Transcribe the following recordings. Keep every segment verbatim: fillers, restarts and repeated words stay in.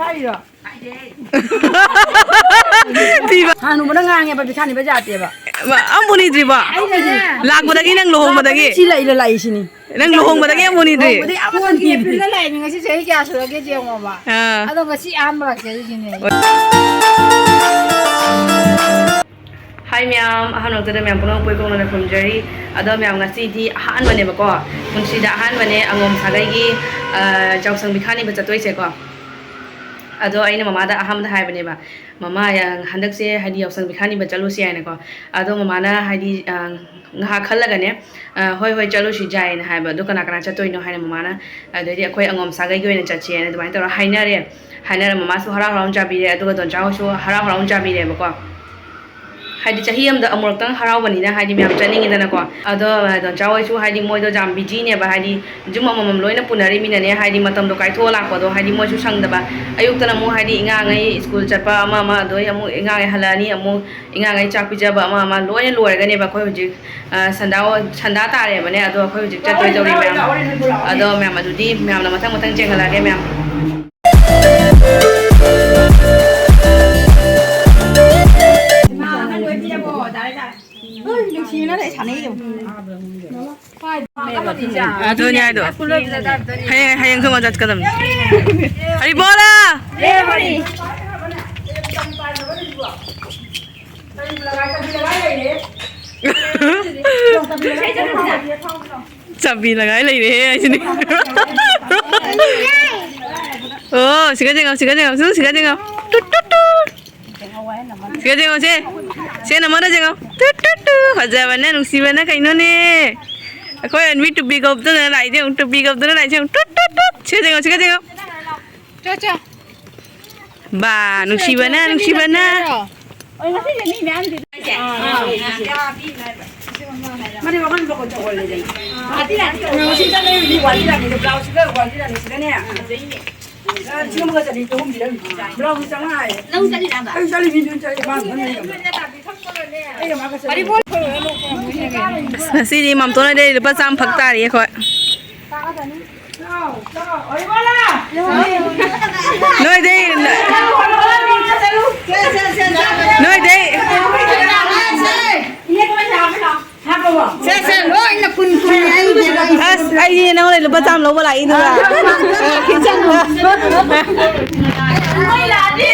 ꯍꯥꯏꯔꯤꯔꯣ? ꯊꯤꯕ꯫ ꯍꯥꯟꯅꯨꯕꯅ ꯉꯥꯡꯉꯦꯕ, ꯄꯤꯈꯥꯅꯤꯕ ꯌꯥꯗꯦꯕ꯫ ꯑꯝꯕꯨ ꯅꯤꯗ꯭ꯔꯤꯕꯣ? ꯑꯩꯅꯅꯦ꯫ ꯂꯥꯛꯄꯗꯒꯤ, ꯅꯪ ꯂꯨꯍꯣꯡꯕꯗꯒꯤ? ꯁꯤ ꯂꯩꯔ ꯂꯥꯛꯏꯁꯤꯅꯤ꯫ ꯅꯪ ꯂꯨꯍꯣꯡꯕꯗꯒꯤ ꯑꯃꯨꯛ ꯅꯤꯗ꯭ꯔꯤ? ꯂꯨꯍꯣꯡꯕꯗꯤ ꯑꯃꯨꯛ ꯅꯤꯗ꯭ꯔꯤ꯫ ꯑꯦꯄ꯭ꯔꯤꯜꯗ ꯂꯥꯛꯏꯅꯦ, ꯉꯁꯤ ꯆꯍꯤ ꯀꯌꯥ ꯁꯨꯔꯒꯦ ꯌꯦꯡꯉꯣꯕ꯫ ꯑꯥ꯫ ꯑꯗꯣ ꯉꯁꯤ ꯑꯍꯥꯟꯕ ꯂꯥꯛꯆꯔꯤꯁꯤꯅꯦ꯫ ꯍꯥꯏ ꯃꯌꯥꯝ, ꯑꯍꯥꯟꯕ ꯃꯛꯇꯗ ꯃꯌꯥꯝ ꯄꯨꯝꯅꯃꯛꯄꯨ ꯏꯀꯣꯛꯅꯅ ꯈꯨꯔꯨꯝꯖꯔꯤ꯫ ꯑꯗꯣ ꯃꯌꯥꯝ, ꯉꯁꯤꯗꯤ ꯑꯍꯥꯟꯕꯅꯦꯕꯀꯣ, ꯄꯨꯟꯁꯤꯗ ꯑꯍꯥꯟꯕꯅꯦ ꯑꯉꯣꯝ ꯁꯥꯒꯩꯒꯤ, ꯑ, ꯌꯥꯎꯁꯪ ꯄꯤꯈꯥꯅꯤꯕ ꯆꯠꯇꯣꯏꯁꯦꯀꯣ꯫ ꯑꯗꯣ ꯑꯩꯅ ꯃꯃꯥꯗ ꯑꯍꯥꯟꯕꯗ ꯍꯥꯏꯕꯅꯦꯕ, "ꯃꯃꯥ, ꯌꯥ-, ꯍꯟꯗꯛꯁꯦ ꯍꯥꯏꯗꯤ ꯌꯥꯎꯁꯪ ꯄꯤꯈꯥꯅꯤꯕ ꯆꯠꯂꯨꯁꯤ" ꯍꯥꯏꯅꯀꯣ꯫ ꯑꯗꯣ ꯃꯃꯥꯅ ꯍꯥꯏꯗꯤ, ꯑ, ꯉꯥꯏꯍꯥꯛ ꯈꯜꯂꯒꯅꯦ, "ꯑ, ꯍꯣꯏ, ꯍꯣꯏ, ꯆꯠꯂꯨꯁꯤ ꯌꯥꯏꯌꯦꯅ" ꯍꯥꯏꯕ꯫ "ꯑꯗꯣ ꯀꯅꯥ ꯀꯅꯥ ꯆꯠꯇꯣꯏꯅꯣ?" ꯍꯥꯏꯅ ꯃꯃꯥꯅ, ꯑꯗꯩꯗꯤ "ꯑꯩꯈꯣꯏ ꯑꯉꯣꯝ ꯁꯥꯒꯩꯒꯤ ꯑꯣꯏꯅ ꯆꯠꯁꯦꯅ" ꯑꯗꯨꯃꯥꯏꯅ ꯇꯧꯔ ꯍꯥꯏꯅꯔꯦ꯫ ꯍꯥꯏꯅꯔ ꯃꯃꯥꯁꯨ ꯍꯔꯥꯎ ꯍꯔꯥꯎꯅ ꯆꯥꯕꯤꯔꯦ, ꯑꯗꯨꯒ ꯗꯣꯟꯆꯥ ꯍꯣꯏꯁꯨ ꯍꯔꯥꯎ ꯍꯔꯥꯎꯅ ꯆꯥꯕꯤꯔꯦꯕꯀꯣ꯫ ꯍꯥꯏꯗꯤ ꯆꯍꯤ ꯑꯃꯗ ꯑꯃꯨꯔꯛꯇꯪ ꯍꯔꯥꯎꯕꯅꯤꯅ ꯍꯥꯏꯗꯤ ꯃꯌꯥꯝ ꯆꯠꯅꯤꯡꯉꯤꯗꯅꯀꯣ꯫ ꯑꯗꯣ, ꯑ, ꯗꯣꯟꯆꯥ ꯍꯣꯏꯁꯨ ꯍꯥꯏꯗꯤ ꯃꯣꯏꯗꯣ ꯌꯥꯝ ꯕꯤꯖꯤꯅꯦꯕ, ꯍꯥꯏꯗꯤ ꯌꯨꯝ ꯑꯃꯃꯝ ꯂꯣꯏꯅ ꯄꯨꯅꯔꯤꯃꯤꯅꯅꯦ, ꯍꯥꯏꯗꯤ ꯃꯇꯝꯗꯣ ꯀꯥꯏꯊꯣꯛꯑ ꯂꯥꯛꯄꯗꯣ ꯍꯥꯏꯗꯤ ꯃꯣꯏꯁꯨ ꯁꯪꯗꯕ꯫ ꯑꯌꯨꯛꯇꯅ ꯑꯃꯨꯛ ꯍꯥꯏꯗꯤ ꯏꯉꯥꯉꯩ ꯁ꯭ꯀꯨꯜ ꯆꯠꯄ ꯑꯃ ꯑꯃ, ꯑꯗꯩ ꯑꯃꯨꯛ ꯏꯉꯥꯉꯩ ꯍꯜꯂꯛꯑꯅꯤ, ꯑꯃꯨꯛ ꯏꯉꯥꯉꯩ ꯆꯥꯛ ꯄꯤꯖꯕ ꯑꯃ ꯑꯃ ꯂꯣꯏꯅ ꯂꯣꯏꯔꯒꯅꯦꯕ ꯑꯩꯈꯣꯏ ꯍꯧꯖꯤꯛ, ꯑ, ꯁꯟꯗꯥ, ꯁꯟꯗꯥ ꯇꯥꯔꯦꯕꯅꯦ꯫ ꯑꯗꯣ ꯑꯩꯈꯣꯏ ꯍꯧꯖꯤꯛ ꯆꯠꯇꯣꯏ ꯇꯧꯔꯤ ꯃꯌꯥꯝ꯫ ꯑꯗꯣ ꯃꯌꯥꯝ ꯑꯗꯨꯗꯤ ꯃꯌꯥꯝꯅ ꯃꯊꯪ ꯃꯊꯪ ꯆꯦꯟꯍꯜꯂꯛꯑꯒꯦ ꯃꯌꯥꯝ꯫ ꯑꯗꯨꯅꯦ ꯍꯥꯏꯗꯣ꯫ ꯍꯌꯦꯡ, ꯍꯌꯦꯡ ꯊꯣꯡꯉ ꯆꯠꯀꯗꯕꯅꯤ꯫ ꯍꯔꯤꯕꯣꯂꯥ! ꯆꯥꯕꯤ ꯂꯒꯥꯏ ꯂꯩꯔꯦꯍꯦ ꯍꯥꯏꯁꯤꯅꯤ꯫ ꯑꯣ, ꯁꯤꯒ ꯌꯦꯡꯉꯣ, ꯁꯤꯒ ꯌꯦꯡꯉꯣ, ꯁꯤ ꯁꯤꯒ ꯌꯦꯡꯉꯣ꯫ ꯇꯨꯠ, ꯇꯨꯠ, ꯇꯨꯠ꯫ ꯁꯤꯒ ꯌꯦꯡꯉꯣ, ꯁꯦ꯫ ꯁꯦ, ꯅꯃꯥꯗ ꯌꯦꯡꯉꯣ꯫ ꯇꯨꯠ, ꯇꯨꯠ, ꯇꯨꯠ꯫ ꯐꯖꯕꯅ, ꯅꯨꯡꯁꯤꯕꯅ ꯀꯩꯅꯣꯅꯦ? ꯑꯩꯈꯣꯏ ꯑꯟꯕꯤ ꯇꯨꯄꯤ ꯀꯧꯞꯇꯅ ꯂꯥꯛꯏꯁꯦ ꯌꯦꯡꯉꯣ, ꯇꯨꯄꯤ ꯀꯧꯞꯇꯅ ꯂꯥꯛꯏꯁꯦ ꯌꯦꯡꯉꯣ꯫ ꯇꯨꯠ, ꯇꯨꯠ, ꯇꯨꯠ꯫ ꯁꯤꯒ ꯌꯦꯡꯉꯣ, ꯁꯤꯒ ꯌꯦꯡꯉꯣ꯫ ꯆꯣ, ꯆꯣ꯫ ꯕꯥ, ꯅꯨꯡꯁꯤꯕꯅ, ꯅꯨꯡꯁꯤꯕꯅ꯫ ꯃꯥꯗꯤ ꯋꯥꯈꯜ ꯃꯈꯣꯟ ꯇꯧꯒꯜꯂꯦꯗꯅ꯫ ꯉꯁꯤ ꯆꯠꯂꯤꯕꯅꯤ ꯋꯥꯟ ꯖꯤ ꯔꯥꯅꯤꯗꯣ, ꯕ꯭ꯂꯥꯎꯁꯁꯤꯒ ꯋꯥꯟ ꯖꯤ ꯔꯥꯅꯤꯁꯤꯒꯅꯦ꯫ ꯂꯤꯁꯤꯡ ꯑꯃꯒ ꯆꯅꯤ ꯆꯍꯨꯝ ꯄꯤꯔꯝꯃꯤ꯫ ꯕ꯭ꯂꯥꯎꯁ ꯆꯥꯝꯃꯉꯥ ꯍꯥꯏꯌꯦ꯫ ꯅꯪ ꯆꯠꯂꯤꯔꯕ? ꯑꯩ ꯆꯠꯂꯤꯃꯤ, ꯅꯣꯏ ꯆꯠꯂꯤ, ꯃꯥ ꯑꯗꯨꯝ ꯂꯩꯔꯝꯃꯦ꯫ ꯑꯩꯒ ꯃꯥꯒ ꯆꯠꯂꯤ꯫ ꯑꯁ, ꯉꯁꯤꯗꯤ ꯃꯥꯝꯇꯣꯟ ꯍꯣꯏꯗꯩ ꯂꯨꯄꯥ ꯆꯥꯝꯃ ꯐꯛ ꯇꯥꯔꯤ ꯑꯩꯈꯣꯏ꯫ ꯅꯣꯏꯗꯤ ꯏꯅꯦ, ꯅꯪꯉꯣꯟꯗ ꯂꯨꯄꯥ ꯆꯥꯝꯃ ꯂꯧꯕ ꯂꯥꯛꯏꯅꯦꯕ꯫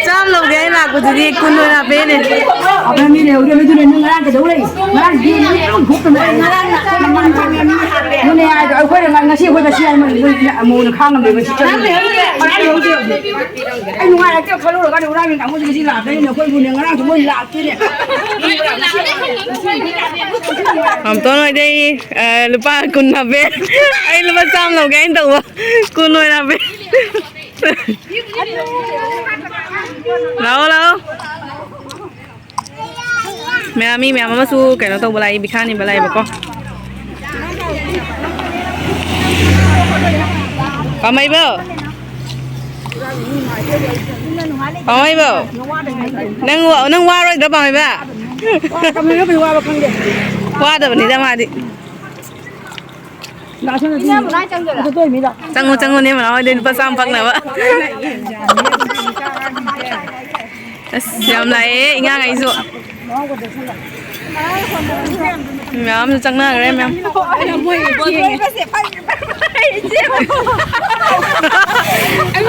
ꯆꯥꯝꯃ ꯂꯧꯒꯦ ꯍꯥꯏꯅ ꯂꯥꯛꯄꯗꯨꯗꯤ ꯀꯨꯟ ꯑꯣꯏꯅ ꯍꯥꯞꯄꯦꯅꯦ꯫ ꯑꯐꯕ ꯃꯤ ꯂꯩꯍꯧꯗꯦ, ꯑꯗꯨꯅ ꯅꯪ ꯉꯔꯥꯡ ꯀꯩꯗꯧ ꯂꯩ? ꯉꯔꯥꯡ ꯌꯦꯟ ꯂꯣꯏ ꯍꯨꯞꯇꯅ ꯂꯩ꯫ ꯑꯗꯨꯅꯦ ꯍꯥꯏꯗꯣ, ꯑꯩꯈꯣꯏꯅ ꯉ-, ꯉꯁꯤ ꯑꯩꯈꯣꯏ ꯉꯁꯤ ꯍꯥꯏ ꯃꯣꯏ ꯑꯃꯨꯛꯅ ꯈꯥꯡꯉꯝꯗꯦ, ꯃꯣꯏ ꯆꯤꯛꯀꯟ ꯂꯩꯍꯧꯗꯦ ꯍꯧꯖꯤꯛ꯫ ꯑꯩ ꯅꯨꯡꯉꯥꯏꯔꯛꯇꯦ ꯈꯜꯂꯨꯔꯒꯅꯦ, ꯍꯨꯔꯥꯟꯕ ꯀꯥꯡꯕꯨꯁꯦ ꯉꯁꯤ ꯂꯥꯛꯇꯣꯏꯅꯦ, ꯑꯩꯈꯣꯏꯕꯨꯅꯦ ꯉꯔꯥꯡꯁꯨ ꯃꯣꯏ ꯂꯥꯛꯇꯣꯏꯅꯦ꯫ ꯃꯥꯝꯇꯣꯟ ꯍꯣꯏꯗꯩ, ꯑ, ꯂꯨꯄꯥ ꯀꯨꯟ ꯍꯥꯞꯄꯦ꯫ ꯑꯩ ꯂꯨꯄꯥ ꯆꯥꯝꯃ ꯂꯧꯒꯦ ꯍꯥꯏꯅ ꯇꯧꯕ꯫ ꯀꯨꯟ ꯑꯣꯏꯅ ꯍꯥꯞꯄꯦ꯫ ꯂꯥꯛꯑꯣ, ꯂꯥꯛꯑꯣ꯫ ꯃꯌꯥꯝ, ꯃꯤ ꯃꯌꯥꯝ ꯑꯃꯁꯨ ꯀꯩꯅꯣ ꯇꯧꯕ ꯂꯥꯛꯏ, ꯕꯤꯈꯥ ꯅꯤꯕ ꯂꯥꯛꯏꯕꯀꯣ꯫ ꯄꯥꯝꯃꯩꯕꯧ? ꯄꯥꯝꯃꯩꯕꯧ? ꯅꯪ ꯋꯥ-, ꯅꯪ ꯋꯥꯔꯣꯏꯗ꯭ꯔꯣ, ꯄꯥꯝꯃꯩꯕ? ꯋꯥꯗꯕꯅꯤꯗ ꯃꯥꯗꯤ꯫ ꯆꯪꯉꯨ, ꯆꯪꯉꯨ, ꯅꯦ ꯃꯅꯥꯎ ꯍꯣꯏꯗꯩ ꯂꯨꯄꯥ ꯆꯥꯝꯃ ꯐꯪꯅꯕ꯫ ꯑꯁ, ꯌꯥꯝ ꯂꯥꯛꯑꯦ, ꯏꯉꯥꯡ ꯑꯩꯁꯨ꯫ ꯃꯌꯥꯝ ꯑꯃꯁꯨ ꯆꯪꯅꯈ꯭ꯔꯦ, ꯃꯌꯥꯝ꯫ ꯑꯩꯉꯣꯟꯗ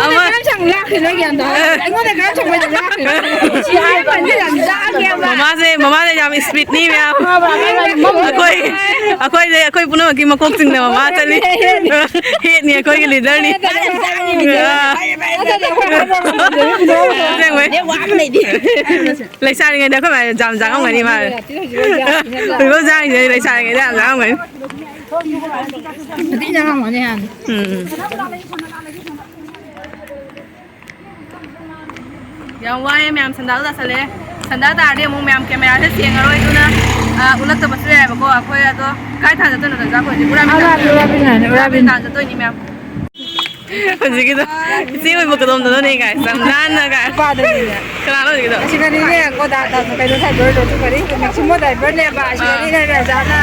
ꯑꯃ ꯀꯔꯝ ꯁꯥꯡꯅ ꯂꯥꯛꯈ꯭ꯔꯤꯅꯣ ꯒ꯭ꯌꯥꯟ ꯇꯥꯗꯦ꯫ ꯑꯩꯉꯣꯟꯗ ꯀꯔꯝ ꯁꯥꯡꯅ ꯂꯥꯛꯈ꯭ꯔꯤꯅꯣ? ꯁꯤ ꯍꯥꯏꯕ ꯀꯥꯟꯗ ꯌꯥꯝ ꯂꯥꯡꯉꯦꯕ꯫ ꯃꯃꯥꯁꯦ, ꯃꯃꯥꯁꯦ ꯌꯥꯝ ꯏꯁꯄꯤꯠꯅꯤ, ꯃꯌꯥꯝ꯫ ꯑꯩꯈꯣꯏ, ꯑꯩꯈꯣꯏꯁꯦ, ꯑꯩꯈꯣꯏ ꯄꯨꯝꯅꯃꯛꯀꯤ ꯃꯀꯣꯛ ꯆꯤꯡꯅꯕ ꯃꯥ ꯆꯠꯂꯤ꯫ ꯍꯦꯠꯅꯤ, ꯑꯩꯈꯣꯏꯒꯤ ꯂꯤꯗꯔꯅꯤ꯫ ꯑꯥ꯫ ꯑꯁꯦꯡꯕꯩ꯫ ꯂꯩꯁꯥꯔꯤꯉꯩꯗ ꯑꯩꯈꯣꯏ ꯃꯥꯅ ꯖꯥꯝ ꯆꯥꯉꯝꯒꯅꯤ ꯃꯥ꯫ ꯍꯧꯖꯤꯛꯐꯥꯎ ꯆꯥꯔꯤꯁꯦ ꯂꯩꯁꯥꯔꯤꯉꯩꯗ ꯌꯥꯝ ꯆꯥꯉꯝꯒꯅꯤ꯫ ꯎꯝ, ꯎꯝ꯫ ꯌꯥꯝ ꯋꯥꯏꯑꯦ ꯃꯌꯥꯝ, ꯁꯟꯗꯥꯗꯣ ꯇꯥꯁꯜꯂꯛꯑꯦ꯫ ꯁꯟꯗꯥ ꯇꯥꯔꯗꯤ ꯑꯃꯨꯛ ꯃꯌꯥꯝ ꯀꯦꯃꯦꯔꯥꯁꯦ ꯁꯦꯡꯉꯔꯣꯏ, ꯑꯗꯨꯅ, ꯑ, ꯎꯠꯂꯛꯇꯕꯁꯨ ꯌꯥꯏꯑꯕꯀꯣ꯫ ꯑꯩꯈꯣꯏ ꯑꯗꯣ ꯀꯥꯏ ꯊꯥꯟ ꯆꯠꯇꯣꯏꯅꯣ, ꯇꯟꯖꯥ ꯑꯩꯈꯣꯏ ꯍꯧꯖꯤꯛ ꯎꯔꯥꯕꯤ ꯑꯥ, ꯊꯥꯟ ꯎꯔꯥꯕꯤ ꯊꯥꯟ, ꯎꯔꯥꯕꯤ ꯊꯥꯟ ꯆꯠꯇꯣꯏꯅꯤ ꯃꯌꯥꯝ꯫ ꯍꯧꯖꯤꯛꯀꯤꯗꯣ ꯏꯆꯦ ꯑꯣꯏꯕ ꯀꯗꯣꯝꯗꯅꯣꯅꯦ ꯀꯥꯏ, ꯌꯥꯝ ꯅꯥꯟꯅ ꯀꯥꯏ꯫ ꯅꯨꯄꯥꯗꯨꯅꯤꯅꯦ꯫ ꯀꯅꯥꯅꯣ ꯍꯧꯖꯤꯛꯀꯤꯗꯣ? ꯑꯁꯤꯗꯅꯤꯅꯦ, ꯒꯣꯗꯥ ꯇꯥ-, ꯀꯩꯅꯣ ꯁꯥꯏꯗꯣꯏꯗꯣ, ꯑꯗꯨ ꯀꯔꯤ? ꯃꯦꯛꯁꯤꯃꯣ ꯗ꯭ꯔꯥꯏꯚꯔꯅꯦꯕ꯫ ꯑꯥ꯫ ꯑꯁꯤꯗꯅꯤꯅꯦ, ꯔꯦꯟꯖꯥꯅ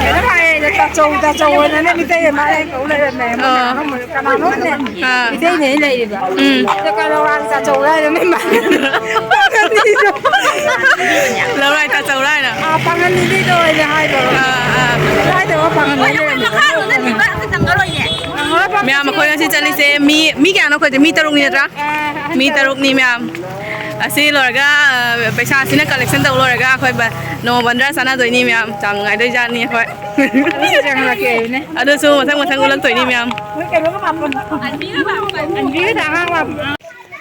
ꯀꯩꯅꯣ ꯍꯥꯏꯌꯦ, ꯇꯥꯆꯧ, ꯇꯥꯆꯧ ꯍꯥꯏꯅꯅꯦ ꯃꯤꯇꯩ ꯑꯃ ꯂꯩ, ꯀꯧ ꯂꯩꯔꯝꯃꯦ꯫ ꯑꯥ꯫ ꯀꯅꯥꯅꯣ ꯈꯪꯗꯦ꯫ ꯑꯥ꯫ ꯃꯤꯇꯩꯅꯦ ꯂꯩꯔꯤꯕ꯫ ꯎꯝ꯫ ꯑꯗꯣ ꯀꯩꯅꯣ, ꯇꯥꯆꯧ ꯍꯥꯏꯅ ꯃꯤ ꯃꯥ-, ꯄꯥꯡꯒꯜꯅꯤꯗꯣ꯫ ꯂꯧꯔꯥꯏ ꯇꯥꯆꯧꯔꯥ ꯍꯥꯏꯅ? ꯑꯥ, ꯄꯥꯡꯒꯜꯅꯤꯗꯣ ꯑꯩꯅ ꯍꯥꯏꯗꯣ꯫ ꯑꯥ, ꯑꯥ꯫ ꯍꯥꯏꯗꯣ ꯄꯥꯡꯒꯜꯅꯤ ꯂꯩꯔꯝꯃꯦ꯫ ꯃꯌꯥꯝ, ꯑꯩꯈꯣꯏ ꯉꯁꯤ ꯆꯠꯂꯤꯁꯦ ꯃꯤ, ꯃꯤ ꯀꯌꯥꯅꯣ ꯑꯩꯈꯣꯏꯁꯦ? ꯃꯤ ꯇꯔꯨꯛꯅꯤ ꯅꯠꯇ꯭ꯔꯥ? ꯃꯤ ꯇꯔꯨꯛꯅꯤ ꯃꯌꯥꯝ꯫ ꯑꯁꯤ ꯂꯣꯏꯔꯒ, ꯑ, ꯄꯩꯁꯥꯁꯤꯅ ꯀꯂꯦꯛꯁꯟ ꯇꯧ ꯂꯣꯏꯔꯒ ꯑꯩꯈꯣꯏ ꯕ-, ꯅꯣꯡꯃ ꯕꯟꯗ꯭ꯔꯥ ꯆꯥꯟꯅꯗꯣꯏꯅꯤ ꯃꯌꯥꯝ꯫ ꯌꯥꯝ ꯅꯨꯡꯉꯥꯏꯗꯣꯏꯖꯥꯠꯅꯤ ꯑꯩꯈꯣꯏ꯫ ꯑꯗꯨꯁꯨ ꯃꯊꯪ ꯃꯊꯪ ꯎꯠꯂꯛꯇꯣꯏꯅꯤ ꯃꯌꯥꯝ꯫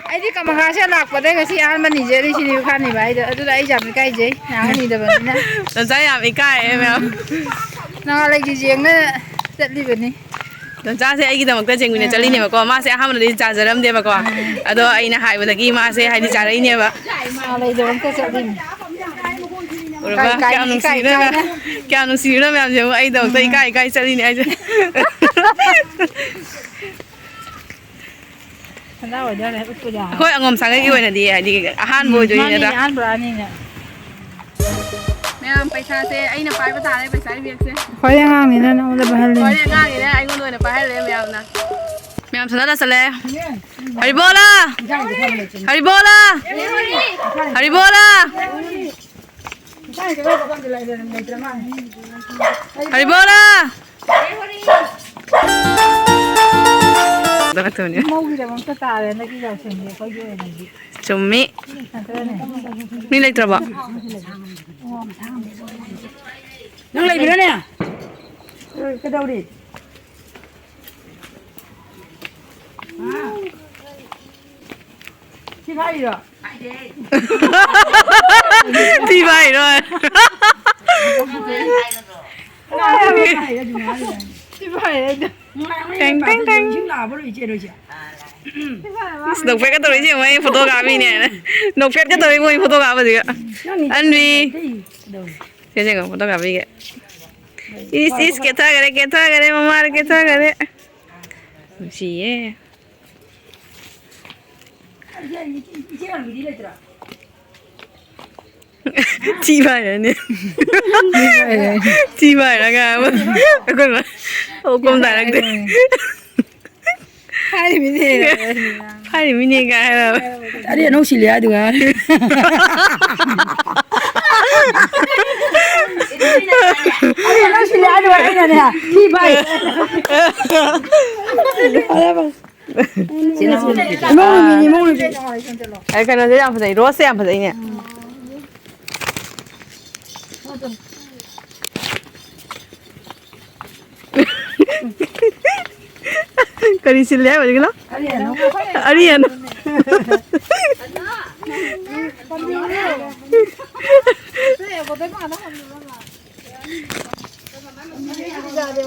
ꯑꯩꯗꯤ ꯀꯃꯈꯥꯁꯦ ꯂꯥꯛꯄꯗ ꯉꯁꯤ ꯑꯍꯥꯟꯕꯅꯤꯁꯦ, ꯑꯗꯨ ꯁꯤꯗꯤ ꯈꯥꯅꯤꯕ ꯍꯥꯏꯗꯣ꯫ ꯑꯗꯨꯗ ꯑꯩ ꯌꯥꯝ ꯏꯀꯥꯏꯖꯩ, ꯅꯍꯥꯟ ꯍꯩꯅꯤꯗꯕꯅꯤꯅ꯫ ꯅꯆꯥ ꯌꯥꯝ ꯏꯀꯥꯏꯌꯦ ꯃꯌꯥꯝ꯫ ꯅꯍꯥꯟꯋꯥꯏꯒꯤ ꯌꯦꯡꯅ ꯆꯠꯂꯤꯕꯅꯤ꯫ ꯅꯆꯥꯁꯦ ꯑꯩꯒꯤꯗꯃꯛꯇ ꯌꯦꯡꯃꯤꯟꯅ ꯆꯠꯂꯤꯅꯦꯕꯀꯣ꯫ ꯃꯥꯁꯦ ꯑꯍꯥꯟꯕꯗꯗꯤ ꯆꯥꯖꯔꯝꯗꯦꯕꯀꯣ꯫ ꯑꯗꯣ ꯑꯩꯅ ꯍꯥꯏꯕꯗꯒꯤ ꯃꯥꯁꯦ ꯍꯥꯏꯗꯤ ꯆꯥꯔꯛꯏꯅꯦꯕ꯫ ꯅꯍꯥꯟꯋꯥꯏꯗꯃꯛꯇ ꯆꯠꯂꯤꯅꯤ꯫ ꯎꯔꯕ? ꯏꯀꯥꯏ, ꯀꯌꯥꯝ ꯏꯀꯥꯏ, ꯅꯨꯡꯁꯤꯕꯤꯅꯣ ꯃꯌꯥꯝ꯫ ꯏꯀꯥꯏꯅ꯫ ꯀꯌꯥꯝ ꯅꯨꯡꯁꯤꯕꯤꯅꯣ ꯃꯌꯥꯝꯁꯦ꯫ ꯑꯩꯗꯃꯛꯇ ꯏꯀꯥꯏ ꯏꯀꯥꯏ ꯆꯠꯂꯤꯅꯦ ꯍꯥꯏꯁꯦ꯫ ꯁꯅꯥ ꯑꯣꯏꯗꯣꯏꯔꯦ, ꯎꯠꯄ ꯌꯥꯔꯦ꯫ ꯑꯩꯈꯣꯏ ꯑꯉꯣꯝ ꯁꯥꯒꯩꯒꯤ ꯑꯣꯏꯅꯗꯤ ꯍꯥꯏꯗꯤ ꯑꯍꯥꯟꯕ ꯎꯝ, ꯑꯣꯏꯗꯣꯏꯅꯤꯅ ꯃꯥꯅꯤꯅꯦ, ꯅꯠꯇ꯭ꯔꯥ? ꯑꯍꯥꯟꯕ ꯑꯅꯤꯅꯦ꯫ ꯃꯌꯥꯝ, ꯄꯩꯁꯥꯁꯦ ꯑꯩꯅ ꯄꯥꯏꯕ ꯇꯥꯔꯦ, ꯄꯩꯁꯥꯒꯤ ꯕꯦꯒꯁꯦ꯫ ꯈ꯭ꯋꯥꯏꯗꯩ ꯑꯉꯥꯡꯅꯤꯅ ꯅꯉꯣꯟꯗ ꯄꯥꯏꯍꯜꯂꯤꯅꯦ꯫ ꯈ꯭ꯋꯥꯏꯗꯩ ꯑꯉꯥꯡꯅꯤꯅ ꯑꯩꯉꯣꯟꯗ ꯑꯣꯏꯅ ꯄꯥꯏꯍꯜꯂꯦ ꯃꯌꯥꯝꯅ꯫ ꯃꯌꯥꯝ ꯁꯅꯥ ꯇꯥꯁꯜꯂꯦ꯫ ꯍꯔꯤꯕꯣꯂꯥ! ꯍꯔꯤꯕꯣꯂꯥ! ꯍꯔꯤꯕꯣꯂꯥ! ꯍꯔꯤꯕꯣꯂꯥ! ꯃꯧꯒꯤꯗꯃꯛꯇ ꯇꯥꯔꯦ ꯍꯟꯗꯛꯀꯤ ꯌꯥꯎꯁꯪꯁꯦ ꯑꯩꯈꯣꯏꯒꯤ ꯑꯣꯏꯅꯗꯤ꯫ ꯆꯨꯝꯃꯤ꯫ ꯅꯠꯇ꯭ꯔꯅꯦ? ꯃꯤ ꯂꯩꯇ꯭ꯔꯕꯣ? ꯅꯪ ꯂꯩꯕ꯭ꯔꯥꯅꯦ? ꯀꯩꯗꯧꯔꯤ? ꯁꯤ ꯐꯥꯏꯔꯤꯔꯣ? ꯊꯤ ꯐꯥꯏꯔꯣ? ꯁꯤ ꯐꯥꯏꯔꯦ ꯑꯩꯗꯣ꯫ ꯇꯦꯡ, ꯇꯦꯡ, ꯇꯦꯡ꯫ ꯏꯁ, ꯅꯣꯛꯐꯦꯠꯀ ꯇꯧꯔꯛꯏꯁꯦ ꯌꯦꯡꯉꯣ, ꯑꯩ ꯐꯣꯇꯣ ꯀꯥꯞꯄꯤꯅꯦꯅ꯫ ꯅꯣꯛꯐꯦꯠꯀ ꯇꯧꯔꯛꯏ ꯃꯣꯏ ꯐꯣꯇꯣ ꯀꯥꯞꯄꯁꯤꯒ꯫ ꯑꯟꯕꯤ꯫ ꯁꯦ, ꯁꯦ, ꯐꯣꯇꯣ ꯀꯥꯞꯄꯤꯒꯦ꯫ ꯏꯁ, ꯏꯁ, ꯀꯦꯊꯈꯔꯦ, ꯀꯦꯊꯈꯔꯦ, ꯃꯃꯥꯗ ꯀꯦꯊꯈꯔꯦ꯫ ꯅꯨꯡꯁꯤꯌꯦ꯫ ꯊꯤ ꯐꯥꯏꯔꯅꯤ꯫ ꯊꯤ ꯐꯥꯏꯔꯒ ꯑꯩꯈꯣꯏ ꯃꯥ ꯍꯧ ꯀꯨꯝ ꯇꯥꯔꯛꯇꯦ꯫ ꯍꯥꯏꯔꯤꯃꯤꯅꯦ꯫ ꯐꯥꯏꯔꯤꯃꯤꯅꯦ ꯀꯥꯏ ꯍꯥꯏꯔꯕ꯫ ꯑꯔꯦ ꯑꯅꯧ ꯁꯤꯜꯂꯦ ꯍꯥꯏꯗꯨꯒ꯫ ꯑꯗꯨ ꯅꯪ ꯁꯤꯜꯂꯦ ꯍꯥꯏꯗꯨꯒ ꯑꯩꯅꯅꯦ ꯊꯤ ꯐꯥꯏ꯫ ꯏꯃꯧ ꯅꯨꯄꯤꯅꯤ, ꯏꯃꯧ ꯅꯨꯄꯤ꯫ ꯑꯦ, ꯀꯩꯅꯣꯁꯦ ꯌꯥꯝ ꯐꯖꯩ, ꯔꯣꯁꯁꯦ ꯌꯥꯝ ꯐꯖꯩꯅꯦ꯫ ꯀꯔꯤ ꯁꯤꯜꯂꯦ ꯍꯥꯏꯕꯅꯣ? ꯑꯔꯤꯌꯥꯅꯣ꯫ ꯑꯔꯤꯌꯥꯅꯣ꯫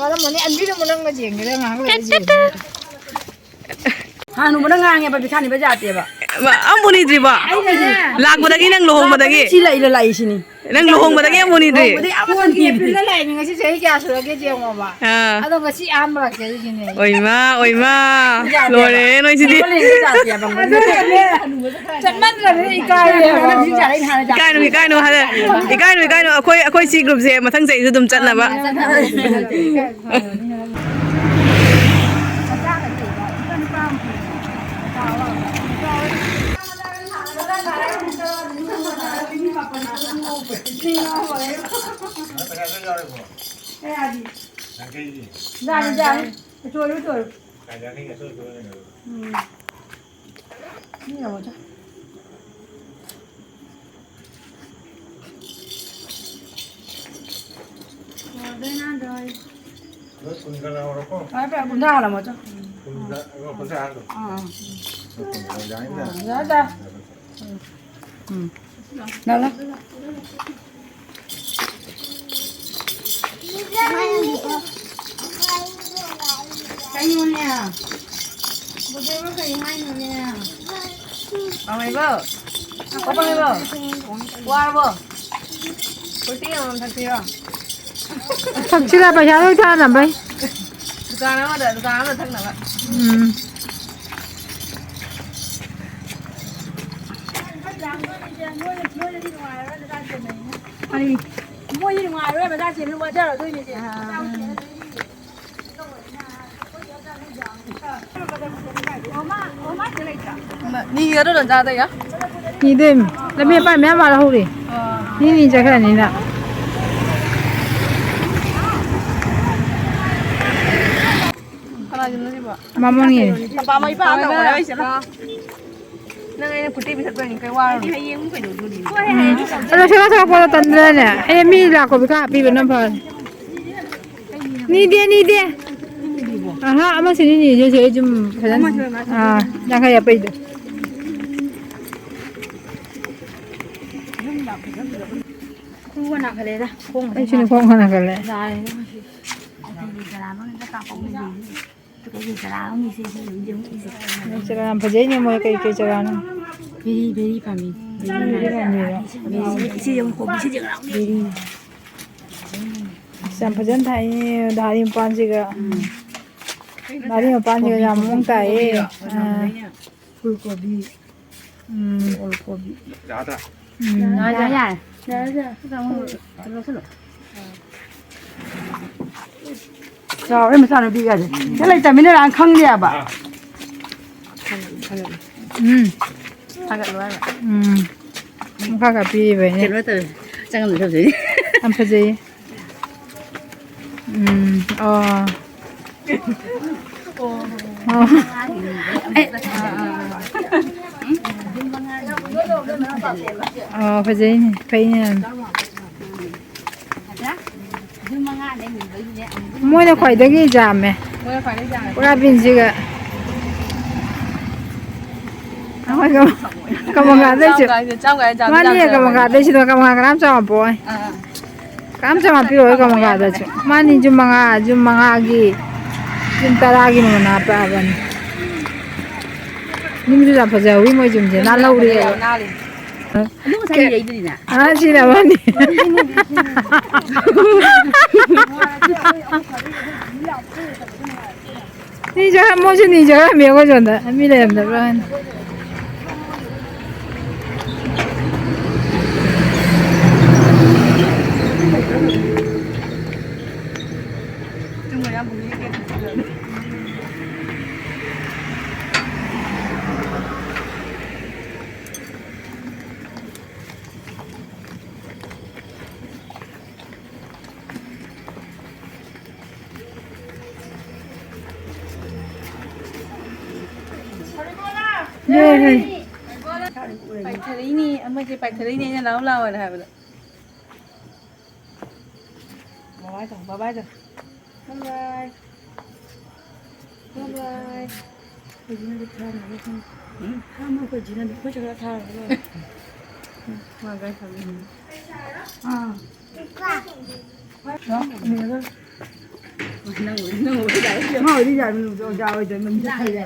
ꯋꯥꯔꯝꯃꯅꯤ, ꯑꯟꯕꯤꯅ ꯑꯃꯨꯛ ꯅꯪꯅ ꯌꯦꯡꯒꯦꯔꯥ ꯉꯥꯏꯍꯥꯛ ꯂꯩꯔ ꯌꯦꯡꯒꯦ꯫ ꯍꯥꯟꯅ ꯎꯕꯗ ꯉꯥꯡꯉꯦꯕ, ꯕꯤꯈꯥꯅꯤꯕ ꯖꯥꯇꯦꯕ꯫ ꯑꯝꯕꯨ ꯅꯤꯗ꯭ꯔꯤꯕꯣ? ꯑꯩꯅꯅꯦ꯫ ꯂꯥꯛꯄꯗꯒꯤ, ꯅꯪ ꯂꯨꯍꯣꯡꯕꯗꯒꯤ? ꯁꯤ ꯂꯩꯔ ꯂꯥꯛꯏꯁꯤꯅꯤ꯫ ꯅꯪ ꯂꯨꯍꯣꯡꯕꯗꯒꯤ ꯑꯃꯨꯛ ꯅꯤꯗ꯭ꯔꯤ? ꯂꯨꯍꯣꯡꯕꯗꯒꯤ ꯑꯃꯨꯛ ꯅꯤꯗ꯭ꯔꯤ꯫ ꯑꯦꯄ꯭ꯔꯤꯜꯗ ꯂꯥꯛꯏꯅꯦ, ꯉꯁꯤ ꯆꯍꯤ ꯀꯌꯥ ꯁꯨꯔꯒꯦ ꯌꯦꯡꯉꯣꯕ꯫ ꯑꯥ꯫ ꯑꯗꯣ ꯉꯁꯤ ꯑꯍꯥꯟꯕ ꯂꯥꯛꯆꯔꯤꯁꯤꯅꯦ꯫ ꯑꯣꯏꯃꯥ, ꯑꯣꯏꯃꯥ꯫ ꯌꯥꯗꯦꯕ꯫ ꯂꯣꯏꯔꯦ ꯅꯣꯏꯁꯤꯗꯤ꯫ ꯂꯨꯍꯣꯡꯕ ꯂꯩꯔꯤꯉꯩ ꯖꯥꯇꯦꯕ꯫ ꯆꯠꯃꯟꯗ꯭ꯔꯕꯅꯤꯅ ꯏꯀꯥꯏꯔꯦ꯫ ꯏꯀꯥꯏꯅꯨ, ꯏꯀꯥꯏꯅꯨ, ꯍꯥꯏꯔ-, ꯏꯀꯥꯏꯅꯨ, ꯏꯀꯥꯏꯅꯨ꯫ ꯑꯩꯈꯣꯏ, ꯑꯩꯈꯣꯏ ꯁꯤ groupꯁꯦ ꯃꯊꯪ ꯆꯍꯤꯁꯨ ꯑꯗꯨꯝ ꯆꯠꯅꯕ꯫ ꯑꯥ, ꯆꯠꯅꯕ꯫ ꯌꯥꯅꯤ, ꯌꯥꯅꯤ꯫ ꯆꯣꯏꯔꯨ, ꯆꯣꯏꯔꯨ꯫ ꯎꯝ꯫ ꯃꯤ ꯌꯥꯝꯃꯣꯏꯗ꯫ ꯐꯔꯦ, ꯐꯔꯦ, ꯀꯨꯟꯊ꯭ꯔꯥ ꯍꯥꯜꯂꯝꯃꯣ, ꯆꯣ꯫ ꯑꯥ, ꯑꯥ꯫ ꯑꯥ, ꯌꯥꯔꯦ, ꯌꯥꯔꯦ꯫ ꯎꯝ꯫ ꯂꯥꯛ, ꯂꯥꯛ꯫ ꯀꯩꯅꯣꯅꯦ? ꯕꯣꯕꯣꯕꯨ ꯀꯩ ꯍꯥꯏꯅꯣꯅꯦ? ꯄꯥꯝꯃꯩꯕꯧ? ꯄꯥꯝꯃꯩꯕꯧ? ꯋꯥꯔꯕꯣ? ꯐ꯭ꯔꯨꯇꯤ ꯑꯃꯃꯝ ꯊꯛꯁꯤꯔꯣ? ꯊꯛꯁꯤꯔꯥ, ꯄꯩꯁꯥ ꯂꯣꯏ ꯊꯥꯅꯕꯩ꯫ ꯗꯨꯀꯥꯟ ꯑꯃꯗ, ꯗꯨꯀꯥꯟ ꯑꯃꯗ ꯊꯛꯅꯕ꯫ ꯎꯝ꯫ ꯑꯩ, ꯃꯣꯏꯗꯤ ꯅꯨꯡꯉꯥꯏꯔꯣꯏ, ꯕꯖꯥꯔ ꯆꯦꯟꯕ ꯋꯥꯖꯔꯗꯣꯏꯅꯦ, ꯏꯆꯦ꯫ ꯑꯥ꯫ ꯅꯤꯒꯗ꯭ꯔꯣ ꯅꯟꯖꯥꯗꯩꯒ? ꯅꯤꯗꯣꯏꯅꯤ꯫ ꯂꯝꯕꯤ ꯑꯄꯥꯟ ꯃꯌꯥꯝ ꯃꯥꯜꯍꯧꯔꯤ꯫ ꯑꯥ꯫ ꯃꯤ ꯅꯤ ꯆꯠꯈ꯭ꯔꯅꯤꯅ꯫ ꯃꯃꯥꯡꯒꯤ꯫ ꯄꯥꯄꯥ ꯃꯩ ꯄꯥꯛ ꯇꯧꯈ꯭ꯔꯦ ꯑꯩ ꯆꯠꯂꯣ꯫ ꯅꯪ ꯑꯩꯅ ꯈꯨꯠꯇꯤ ꯄꯤꯊꯛꯇꯣꯏꯅꯤ, ꯀꯩ ꯋꯥꯔꯨꯅꯣ? ꯑꯩꯗꯤ ꯍꯌꯦꯡ ꯑꯃꯨꯛ ꯀꯩꯗꯧꯗꯣꯔꯤ? ꯎꯝ꯫ ꯑꯗꯣ ꯁꯦꯝꯕ ꯁꯥꯕ ꯄꯣꯠꯇꯣ ꯇꯟꯗ꯭ꯔꯅꯦ? ꯑꯩ ꯃꯤ ꯂꯥꯛꯀꯣꯕꯤ ꯈꯔ ꯍꯥꯞꯄꯤꯕꯅ ꯐꯔꯦ꯫ ꯅꯤꯗꯦ, ꯅꯤꯗꯦ꯫ ꯑꯍꯥ, ꯑꯃ ꯁꯤꯅꯤ ꯅꯤꯗꯣꯏꯁꯦ, ꯑꯩ ꯁꯨꯝ ꯐꯖꯅ, ꯑꯥ, ꯌꯥꯡꯈꯩ ꯑꯄꯩꯗꯣ꯫ ꯈꯨꯔꯨꯒ ꯅꯥꯈꯠꯂꯦꯗ, ꯈꯣꯡꯒꯁꯦ ꯑꯩꯁꯨꯅꯦ, ꯈꯣꯡꯒ ꯅꯥꯈꯠꯂꯦ꯫ ꯌꯥꯔꯦꯗ ꯉꯁꯤ꯫ ꯑꯗꯨꯒꯤ ꯖꯔꯥ ꯃꯅꯨꯡꯗ ꯀꯥꯞꯄꯛꯎ ꯂꯩꯔꯦ꯫ ꯀꯩꯀꯩ ꯆꯔꯥꯅꯣ ꯁꯤꯁꯦ? ꯆꯔꯥ ꯌꯥꯝ ꯐꯖꯩꯅꯦ, ꯃꯣꯏ ꯀꯩ ꯀꯩ ꯆꯔꯥꯅꯣ? ꯕꯦꯔꯤ, ꯕꯦꯔꯤ ꯄꯥꯝꯕꯤ꯫ ꯕꯦꯔꯤ ꯄꯥꯝꯕꯤꯔꯣ? ꯕꯦꯔꯤ꯫ ꯁꯤ ꯌꯦꯡꯉꯨ, ꯀꯣꯕꯤꯁꯦ ꯌꯦꯡꯉꯨ꯫ ꯕꯦꯔꯤ꯫ ꯑꯁ, ꯌꯥꯝ ꯐꯖꯅ ꯊꯥꯏꯅꯦ, ꯗꯥꯔꯤ ꯃꯄꯥꯟꯁꯤꯒ꯫ ꯎꯝ꯫ ꯗꯥꯔꯤ ꯃꯄꯥꯟꯁꯤꯒ ꯌꯥꯝ ꯃꯑꯣꯡ ꯇꯥꯏꯌꯦ꯫ ꯑꯥ꯫ ꯐꯨꯜ ꯀꯣꯕꯤ꯫ ꯎꯝ꯫ ꯑꯣꯜ ꯀꯣꯕꯤ꯫ ꯎꯝ꯫ ꯌꯥꯔꯦ, ꯌꯥꯔꯦ꯫ ꯌꯥꯔꯦ, ꯌꯥꯔꯦ꯫ ꯂꯧꯁꯜꯂꯣ꯫ ꯆꯥꯎꯔꯦ ꯃꯆꯥꯅꯨꯄꯤꯒꯁꯦ꯫ ꯁꯤ ꯂꯩꯇꯃꯤꯟꯅꯔꯥꯡ ꯈꯪꯗꯦꯕ꯫ ꯎꯝ꯫ ꯊꯥꯒꯠꯂꯣ ꯍꯥꯏꯕ꯫ ꯎꯝ꯫ ꯃꯈꯥ ꯀꯥꯞꯄꯤꯔꯤꯕ ꯑꯩꯅ꯫ ꯀꯩꯅꯣ ꯇꯧꯋꯦ꯫ ꯆꯪꯉꯝꯗ ꯇꯧꯖꯩ꯫ ꯌꯥꯝ ꯐꯖꯩꯌꯦ꯫ ꯎꯝ꯫ ꯑꯣ꯫ ꯑꯣ꯫ ꯑꯦ꯫ ꯑꯣ, ꯐꯖꯩꯅꯦ꯫ ꯐꯩꯅꯦ ꯌꯥꯝꯅ꯫ ꯃꯣꯏꯅ ꯈ꯭ꯋꯥꯏꯗꯒꯤ ꯌꯥꯝꯃꯦ꯫ ꯃꯣꯏꯅ ꯈ꯭ꯋꯥꯏꯗꯒꯤ ꯌꯥꯝꯃꯦ꯫ ꯄꯨꯔꯥ ꯕꯤꯟꯁꯤꯒ꯫ ꯑꯩꯈꯣꯏ ꯀꯃ-, ꯀꯃꯪꯒꯥꯗꯩꯁꯨ꯫ ꯆꯥꯝꯃꯒ ꯍꯥꯏꯁꯦ, ꯆꯥꯝꯃꯒ ꯍꯥꯏꯁꯦ ꯆꯥꯝꯃ ꯃꯥꯅꯦ, ꯆꯥꯝꯃ ꯆꯥꯝꯃ꯫ ꯀꯃꯪꯒꯥꯗꯩꯁꯨ ꯀꯃꯪꯒꯥ ꯀꯅꯥꯝ ꯆꯥꯝꯃꯛꯄꯣꯏ꯫ ꯑꯥ꯫ ꯀꯅꯥꯝ ꯆꯥꯝꯃꯉꯥ ꯄꯤꯔꯛꯑꯣꯏ ꯀꯃꯪꯒꯥꯗꯁꯨ꯫ ꯃꯥꯅꯤ, ꯌꯨꯝ ꯃꯉꯥ, ꯌꯨꯝ ꯃꯉꯥꯒꯤ, ꯌꯨꯝ ꯇꯔꯥꯒꯤ ꯃꯃꯜ ꯍꯥꯞꯄꯛꯑꯕꯅꯤ꯫ ꯌꯨꯝꯁꯨ ꯌꯥꯝ ꯐꯖꯍꯧꯋꯤ ꯃꯣꯏ ꯌꯨꯝꯁꯦ, ꯌꯨꯝꯁꯨ ꯌꯥꯝ ꯐꯖꯩ, ꯅꯥꯜꯍꯧꯔꯦꯕ꯫ ꯌꯥꯝ ꯅꯥꯜꯂꯤ꯫ ꯑꯗꯨ ꯉꯁꯥꯏ ꯂꯩꯗꯨꯗꯤꯅꯦ꯫ ꯑꯥ, ꯁꯤꯅ ꯑꯃꯅꯤ꯫ ꯅꯤꯖꯔ-, ꯃꯣꯏꯁꯨ ꯅꯤꯖꯔꯝꯃꯦ ꯑꯩꯈꯣꯏ ꯁꯣꯝꯗ, ꯃꯤ ꯂꯩꯔꯝꯗꯕ꯭ꯔꯥ ꯍꯥꯏꯅ꯫ ꯄꯥꯏꯊꯔꯛꯏꯅꯤ, ꯑꯃꯁꯦ ꯄꯥꯏꯊꯔꯛꯏꯅꯤ, ꯑꯩꯅ ꯂꯥꯛꯑꯣ ꯂꯥꯛꯑꯣꯅ ꯍꯥꯏꯕꯗ꯫ ꯕꯥꯏ ꯕꯥꯏ ꯇꯧ, ꯕꯥꯏ ꯕꯥꯏ ꯇꯧ꯫ ꯕꯥꯏ ꯕꯥꯏ꯫ ꯕꯥꯏ ꯕꯥꯏ꯫ ꯑꯩꯈꯣꯏ ꯖꯤꯅꯗꯤ ꯊꯥꯔꯝꯃꯒ ꯈꯪꯗꯦ꯫ ꯎꯝ? ꯊꯥꯔꯝꯃꯒ ꯑꯩꯈꯣꯏ ꯖꯤꯅꯗꯤ ꯑꯩꯈꯣꯏ ꯆꯠꯈ꯭ꯔ ꯊꯥꯔꯝꯃꯒ ꯂꯣꯏꯔꯦ꯫ ꯎꯝ, ꯃꯥ ꯒꯥꯔꯤ ꯊꯝꯃꯤ꯫ ꯑꯥ꯫ ꯃꯥ ꯑꯣꯏꯗꯤ ꯌꯥꯔꯣꯏ, ꯑꯣꯖꯥ ꯑꯣꯏꯗꯣꯏ ꯃꯅꯤꯡꯗ ꯈꯜꯂꯦ꯫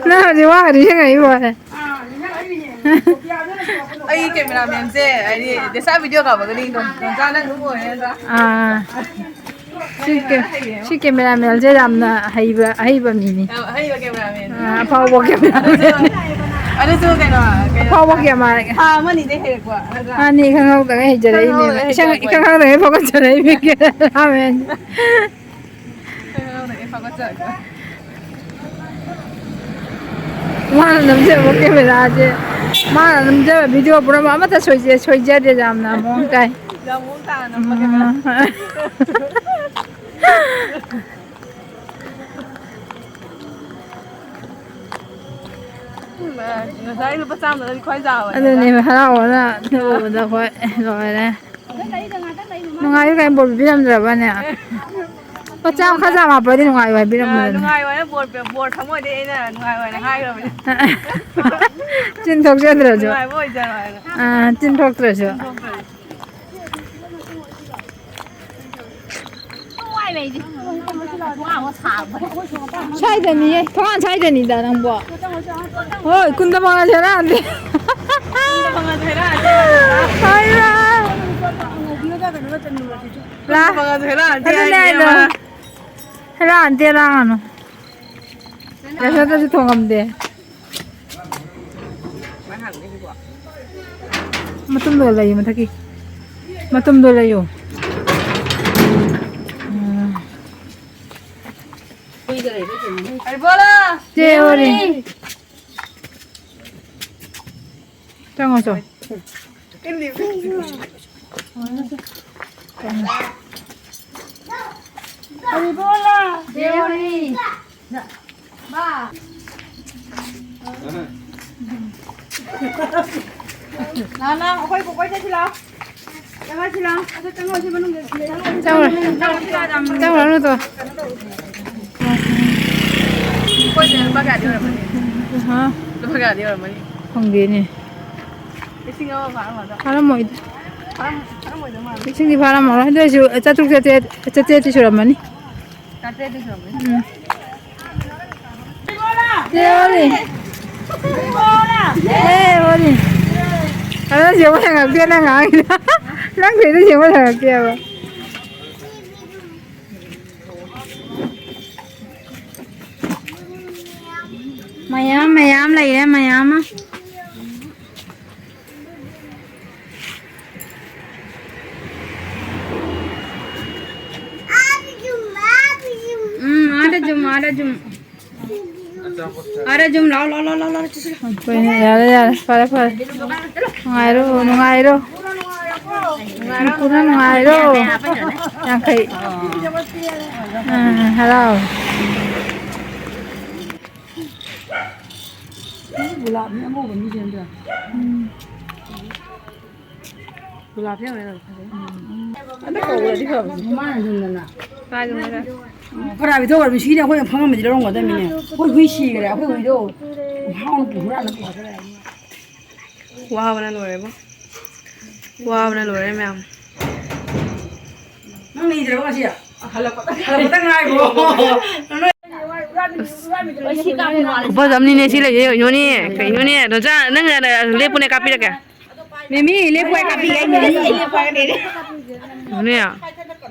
ꯅꯪ ꯍꯧꯖꯤꯛ ꯋꯥ ꯈꯔ ꯅꯤꯡꯁꯤꯡꯉꯛꯏꯕ ꯑꯣꯏꯔꯦ꯫ ꯑꯩꯒꯤ ꯀꯦꯃꯦꯔꯥꯃꯦꯟꯁꯦ ꯍꯥꯏꯗꯤ ꯗꯦꯁꯥ ꯚꯤꯗꯤꯑꯣ ꯀꯥꯞꯄꯒꯅꯤ ꯗꯣꯟ-, ꯗꯣꯟꯆꯥ ꯅꯪ ꯑꯗꯨꯝ ꯑꯣꯏꯔꯦ ꯅꯠꯇ꯭ꯔꯥ? ꯑꯥ꯫ ꯁꯤ ꯀꯦ-, ꯁꯤ ꯀꯦꯃꯦꯔꯥꯃꯦꯟꯁꯦ ꯌꯥꯝꯅ ꯍꯩꯕ, ꯑꯍꯩꯕ ꯃꯤꯅꯤ꯫ ꯌꯥꯝ ꯑꯍꯩꯕ ꯀꯦꯃꯦꯔꯥꯃꯦꯟ꯫ ꯑꯥ, ꯑꯐꯥꯎꯕ ꯀꯦꯃꯦꯔꯥꯃꯦꯟ꯫ ꯑꯗꯨꯁꯨ ꯀꯩꯅꯣ, ꯀꯩꯅꯣ, ꯑꯐꯥꯎꯕ ꯀꯦꯃꯦꯔꯥ꯫ ꯊꯥ ꯑꯃꯅꯤꯗꯩ ꯍꯩꯔꯛꯄ ꯅꯠꯇ꯭ꯔꯥ? ꯃꯥꯅꯤ, ꯏꯈꯪ ꯈꯪꯍꯧꯗꯕ ꯍꯩꯖꯔꯛꯏꯅꯦ꯫ ꯈꯪꯍꯧꯗꯕ ꯏꯁꯪ-, ꯍꯩꯖꯔꯛꯄ ꯏꯈꯪ ꯈꯪꯍꯧꯗꯕ ꯐꯥꯎꯒꯠꯆꯔꯛꯏꯅꯦ ꯀꯦꯃꯦꯔꯥꯃꯦꯟ꯫ ꯈꯪꯍꯧꯗꯕ ꯐꯥꯎꯒꯠꯆꯔꯛꯄ꯫ ꯃꯥꯅ ꯅꯝꯖꯕ ꯀꯦꯃꯦꯔꯥꯁꯦ, ꯃꯥꯅ ꯅꯝꯖꯕ ꯚꯤꯗꯤꯑꯣ ꯄꯨꯝꯅꯃꯛ ꯑꯃꯠꯇ ꯁꯣꯏꯖ-, ꯁꯣꯏꯖꯗꯦ, ꯌꯥꯝꯅ ꯃꯑꯣꯡ ꯇꯥꯏ꯫ ꯌꯥꯝ ꯃꯑꯣꯡ ꯇꯥꯅ ꯅꯝꯕ ꯀꯦꯃꯦꯔꯥ꯫ ꯎꯝ꯫ ꯉꯁꯥꯏ ꯂꯨꯄꯥ ꯆꯥꯝꯃꯗꯨꯅꯗꯤ ꯈ꯭ꯋꯥꯏ ꯆꯥꯎꯕꯅꯦ꯫ ꯑꯗꯨꯅꯦ, ꯍꯔꯥꯎꯕꯅ ꯎꯕꯗ ꯑꯩꯈꯣꯏ ꯂꯣꯏꯔꯦ꯫ ꯅꯨꯡꯉꯥꯏꯕ ꯀꯥꯏꯅ ꯕꯣꯔ ꯄꯤꯕꯤꯔꯝꯗ꯭ꯔꯕꯅꯦ? ꯂꯨꯄꯥ ꯆꯥꯝꯃ ꯈꯔ ꯆꯥꯝꯃ ꯍꯥꯞꯄꯗꯤ ꯅꯨꯡꯉꯥꯏꯕ ꯑ, ꯍꯥꯏꯕꯤꯔꯝꯕꯗꯅꯦ꯫ ꯅꯨꯡꯉꯥꯏꯕꯅ ꯕꯣꯔ ꯄꯤ-, ꯕꯣꯔ ꯊꯃꯣꯏꯗꯩ ꯑꯩꯅ ꯅꯨꯡꯉꯥꯏꯕꯅ ꯍꯥꯏꯈ꯭ꯔꯕꯅꯦ꯫ ꯆꯤꯟ ꯊꯣꯛꯆꯗ꯭ꯔꯁꯨ꯫ ꯅꯨꯡꯉꯥꯏꯕ ꯑꯣꯏꯖꯔꯣ ꯍꯥꯏꯅ꯫ ꯑ, ꯆꯤꯟ ꯊꯣꯛꯇ꯭ꯔꯁꯨ꯫ ꯆꯤꯟ ꯊꯣꯛꯇ꯭ꯔꯁꯨ꯫ ꯁ꯭ꯋꯥꯏꯗꯅꯤꯌꯦ, ꯊꯣꯡꯒꯥꯟ ꯁ꯭ꯋꯥꯏꯗꯅꯤꯗ ꯅꯪꯕꯣ꯫ ꯍꯣꯏ, ꯀꯨꯟꯗ ꯃꯉꯥ ꯁꯦꯔꯥꯟꯗꯦ꯫ ꯀꯨꯟꯗ ꯃꯉꯥ ꯁꯦꯔꯥꯟꯗꯦ꯫ ꯍꯥꯏꯔꯥ꯫ ꯂꯥ-, ꯀꯨꯟꯗ ꯃꯉꯥ ꯁꯦꯔꯥꯟꯗꯦ ꯑꯗꯨꯅꯦ ꯍꯥꯏꯁꯦ ꯍꯥꯏꯗꯣ꯫ ꯃꯥ꯫ ꯁꯦꯔꯥꯟꯗꯦ, ꯂꯥꯡꯒꯅꯨ꯫ ꯌꯥꯁꯣꯗꯁꯨ ꯊꯣꯡꯉꯝꯗꯦ꯫ ꯃꯇꯨꯝꯗꯣ ꯂꯩꯌꯨ, ꯃꯊꯛꯀꯤ ꯃꯇꯨꯝꯗꯣ ꯂꯩꯌꯨ꯫ ꯎꯝ꯫ ꯆꯦ ꯍꯣꯔꯤ꯫ ꯆꯪꯉꯣ, ꯆꯣ꯫ ꯀꯔꯤ ꯕꯣꯂꯥ? ꯗꯦꯋꯥꯂꯤ꯫ ꯂꯥꯛꯑꯣ, ꯂꯥꯛꯑꯣ, ꯑꯩꯈꯣꯏ ꯀꯣꯏ ꯆꯠꯁꯤ ꯂꯥꯛꯑꯣ꯫ ꯆꯪꯉꯛꯑꯁꯤ ꯂꯥꯛꯑꯣ꯫ ꯑꯗꯨ ꯆꯪꯉꯛꯑꯁꯤ ꯃꯅꯨꯡꯗ꯫ ꯆꯪꯉꯛꯑꯣ꯫ ꯆꯪꯉꯛꯑꯣ, ꯆꯪꯉꯛꯑꯣ꯫ ꯑꯩꯈꯣꯏꯁꯦ ꯂꯨꯄꯥ ꯀꯌꯥꯗꯤ ꯑꯣꯏꯔꯝꯃꯅꯤ? ꯍꯥ? ꯂꯨꯄꯥ ꯀꯌꯥꯗꯤ ꯑꯣꯏꯔꯝꯃꯅꯤ? ꯈꯪꯗꯦꯅꯦ꯫ ꯂꯤꯁꯤꯡ ꯑꯃ ꯐꯥꯔꯝꯃꯗ꯭ꯔꯥ? ꯐꯥꯔꯝꯃꯣꯏꯗ꯫ ꯐꯥꯔꯝ-, ꯐꯥꯔꯝꯃꯣꯏꯗ ꯃꯥꯜꯂꯦ꯫ ꯂꯤꯁꯤꯡꯗꯤ ꯐꯥꯔꯝꯃꯔꯣꯏ꯫ ꯑꯗꯨ ꯑꯣꯏꯔꯁꯨ ꯆꯥꯇ꯭ꯔꯨꯛ, ꯆꯥꯇ꯭ꯔꯦꯠ, ꯆꯥꯇ꯭ꯔꯦꯠꯇꯤ ꯁꯨꯔꯝꯃꯅꯤ꯫ ꯆꯥꯇ꯭ꯔꯦꯠꯇꯤ ꯁꯨꯔꯝꯃꯅꯤ꯫ ꯎꯝ꯫ ꯆꯦ ꯑꯣꯂꯤ꯫ ꯆꯦ ꯑꯣꯂꯤ꯫ ꯑꯗꯣ ꯆꯦ ꯑꯣꯂꯤ ꯍꯪꯉꯛꯇꯦ ꯅꯪ ꯉꯥꯡꯉꯤꯗꯣ꯫ ꯅꯪ ꯀꯩꯅꯣ ꯆꯦ ꯑꯣꯂꯤ ꯍꯪꯉꯛꯇꯦꯕ꯫ ꯃꯌꯥꯝ, ꯃꯌꯥꯝ ꯂꯩꯔꯦ, ꯃꯌꯥꯝ ꯑꯃ꯫ ꯎꯝ, ꯑꯥꯗ ꯖꯨꯝ, ꯑꯥꯗ ꯖꯨꯝ꯫ ꯑꯥꯗ ꯖꯨꯝ, ꯂꯥꯎ, ꯂꯥꯎ, ꯂꯥꯎ, ꯂꯥꯎ, ꯂꯥꯎ, ꯆꯠꯁꯤ꯫ ꯑꯩꯈꯣꯏꯅ ꯌꯥꯔꯦ, ꯌꯥꯔꯦ, ꯐꯔꯦ, ꯐꯔꯦ꯫ ꯅꯨꯡꯉꯥꯏꯔꯣ, ꯅꯨꯡꯉꯥꯏꯔꯣ꯫ ꯄꯨꯟꯅ ꯅꯨꯡꯉꯥꯏꯔꯣ꯫ ꯌꯥꯡꯈꯩ꯫ ꯎꯝ, ꯍꯔꯥꯎ꯫ ꯒꯨꯂꯥꯞꯅꯤ ꯑꯉꯧꯕ ꯃꯤꯁꯦ ꯑꯝꯇ꯫ ꯎꯝ꯫ ꯒꯨꯂꯥꯞꯁꯦ ꯌꯥꯝ ꯐꯖꯩ꯫ ꯑꯝꯇ ꯀꯧꯔꯗꯤ ꯐꯕꯅꯤ꯫ ꯃꯃꯥꯅ ꯌꯨꯝꯗꯅ꯫ ꯀꯥꯏꯗꯅꯣ? ꯐꯔꯥꯕꯤꯗꯣ ꯑꯣꯏꯔꯕꯅꯤ, ꯁꯤꯅꯦ ꯑꯩꯈꯣꯏꯅ ꯐꯪꯉꯝꯃꯗꯤ ꯂꯧꯔꯝꯒꯗꯕꯅꯤꯅꯦ꯫ ꯑꯩꯈꯣꯏ ꯍꯨꯏ ꯁꯤꯈ꯭ꯔꯦ, ꯑꯩꯈꯣꯏ ꯍꯨꯏꯗꯣ꯫ ꯍꯥꯎꯅ ꯍꯨꯔꯥꯟꯅ ꯄꯨꯈ꯭ꯔꯦ꯫ ꯋꯥꯕꯅ ꯂꯣꯏꯔꯦꯕꯣ꯫ ꯋꯥꯕꯅ ꯂꯣꯏꯔꯦ ꯃꯌꯥꯝ꯫ ꯅꯪ ꯂꯩꯗ꯭ꯔꯕꯣ ꯉꯁꯤ? ꯍꯜꯂꯛꯄꯗ ꯉꯥꯏꯔꯤꯕꯣ? ꯈꯨꯐꯖ ꯑꯃꯅꯤꯅꯦ ꯁꯤ ꯂꯩꯁꯦ, ꯀꯩꯅꯣꯅꯦ, ꯀꯩꯅꯣꯅꯦ꯫ ꯗꯣꯟꯆꯥ, ꯅꯪ ꯂꯦꯞꯄꯨꯅꯦ, ꯀꯥꯞꯄꯤꯔꯛꯀꯦ꯫ ꯃꯤꯃꯤ, ꯂꯦꯞꯄꯨ, ꯑꯩ ꯀꯥꯞꯄꯤꯒꯦ, ꯑꯩ ꯃꯤꯃꯤ꯫ ꯀꯩꯅꯣꯅꯦ꯫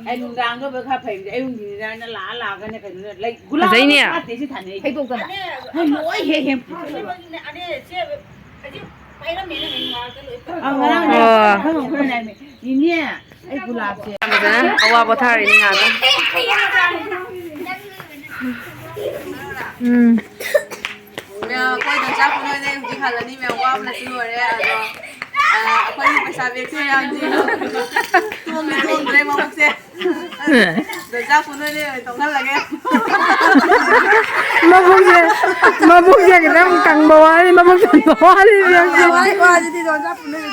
ꯑꯩ ꯅꯨꯡꯗꯥꯡꯗ ꯈꯔ ꯐꯩ, ꯑꯌꯨꯛ ꯅꯨꯡꯊꯤꯟꯗ ꯂꯥꯛꯑ ꯂꯥꯛꯑꯒꯅꯦ ꯀꯩꯅꯣꯅꯦ, ꯂꯩ ꯒꯨꯂꯥꯞ ꯐꯖꯩꯅꯦ꯫ ꯁꯥꯠꯇꯦ ꯁꯤ ꯊꯥꯅꯩꯁꯦ꯫ ꯐꯩꯗꯣꯛꯇꯅ꯫ ꯃꯣꯏ ꯂꯣꯏ ꯍꯦꯛ ꯍꯦꯛ ꯄꯨꯈ꯭ꯔꯦꯕ꯫ ꯑ, ꯉꯔꯥꯡꯅꯦ, ꯑꯣ꯫ ꯑꯩꯈꯣꯏ ꯃꯧ ꯈꯔꯅꯦ ꯍꯥꯏꯃꯤ, "ꯅꯦꯅꯦ, ꯑꯩ ꯒꯨꯂꯥꯞꯁꯦ"꯫ ꯌꯥꯝ ꯐꯖꯅ ꯑꯋꯥ ꯄꯣꯊꯥꯔꯤꯅꯤ ꯉꯥꯛꯇꯪ꯫ ꯎꯝ꯫ ꯃꯌꯥꯝ ꯑꯩꯈꯣꯏꯗ ꯆꯥꯛ ꯄꯨꯅꯣꯏꯗ ꯍꯧꯖꯤꯛ ꯍꯜꯂꯅꯤ꯫ ꯃꯌꯥꯝ ꯋꯥꯕꯅꯁꯨ ꯂꯣꯏꯔꯦ꯫ ꯑꯗꯣ ꯑꯩꯈꯣꯏꯒꯤ ꯄꯩꯁꯥ ꯕꯦꯛꯁꯦ ꯌꯥꯝꯗꯤ ꯇꯣꯡꯗꯤ ꯇꯣꯡꯗ꯭ꯔꯦ ꯃꯕꯨꯛꯁꯦ꯫ ꯗꯣꯟꯆꯥ ꯄꯨꯟ ꯑꯣꯏꯅ ꯇꯣꯡꯍꯜꯂꯒꯦ꯫ ꯃꯕꯨꯛꯁꯦ, ꯃꯕꯨꯛꯁꯦ ꯈꯤꯇꯪ ꯀꯪꯕ ꯋꯥꯠꯂꯤ, ꯃꯕꯨꯛ ꯀꯪꯕ ꯋꯥꯠꯂꯤ ꯏꯕꯦꯝꯃ꯫ ꯋꯥꯔꯤ ꯋꯥꯁꯤꯗꯤ ꯗꯣꯟꯆꯥ ꯄꯨꯟ ꯑꯣꯏꯅ꯫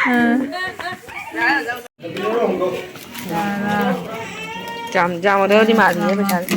ꯎꯝ꯫ ꯌꯥꯝ ꯌꯥꯝꯒꯗꯕꯗꯤ ꯃꯥꯜꯂꯤꯌꯦ ꯄꯩꯁꯥꯁꯦ꯫